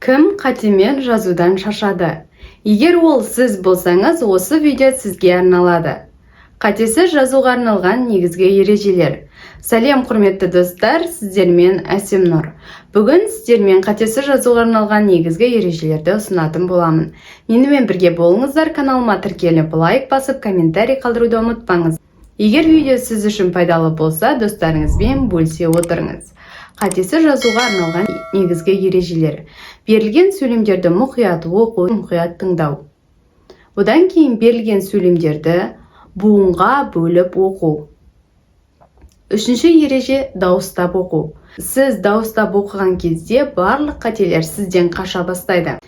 Кім қатемен жазудан шаршады? Егер ол сіз болсаңыз, осы видео сізге арналады. Қатесіз жазуға арналған негізгі ережелер. Сәлем, құрметті достар, сіздермен Әсем Нұр. Бүгін сіздермен қатесіз жазуға арналған негізгі ережелерді ұсынатын боламын. Менімен бірге болыңыздар, каналыма тіркеліп, лайк басып, комментарий қалдыруды ұмытпаңыз. Егер видео сіз үшін пайдалы болса, достарыңызбен бөлісе отырыңыз. Қатесіз жазуға арналған негізгі ережелер: берілген сөйлемдерді мұқият оқу, мұқият тыңдау. Одан кейін берілген сөйлемдерді буынға бөліп оқу. Үшінші ереже: дауыстап оқу. Сіз дауыстап оқыған кезде барлық қателер сізден қаша бастайды.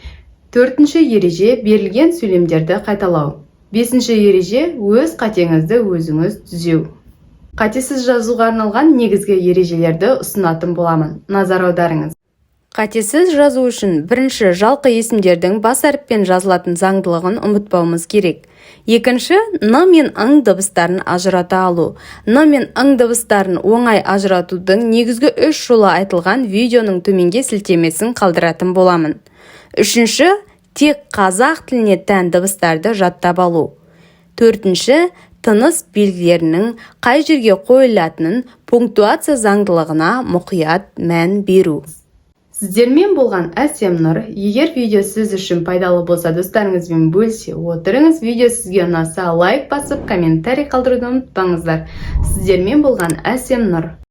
Төртінші ереже: берілген сөйлемдерді қайталау. Бесінші ереже: өз қатеңізді өзіңіз түзеу. Қатесіз жазуға арналған негізгі ережелерді ұсынатын боламын. Назар аударыңыз. Қатесіз жазу үшін бірінші, жалқы есімдердің бас әріппен жазылатын заңдылығын ұмытпауымыз керек. Екінші, н мен ң дыбыстарын ажырата алу. Н мен ң дыбыстарын оңай ажыратудың негізгі үш жолы айтылған видеоның төменге сілтемесін қалдыратын боламын. Үшінші, тек қазақ тіліне тән дыбыстарды жаттап алу. Төртінші, тыныс белгілерінің қай жерге қойылатынын, пунктуация заңдылығына мұқият мән беру. Сіздермен болған Әсем Нұр. Егер видео сіз үшін пайдалы болса, достарыңызбен бөлісе отырыңыз. Видео сізге ұнаса, лайк басып, комментарий қалдыруды ұмытпаңыздар. Сіздермен болған Әсем Нұр.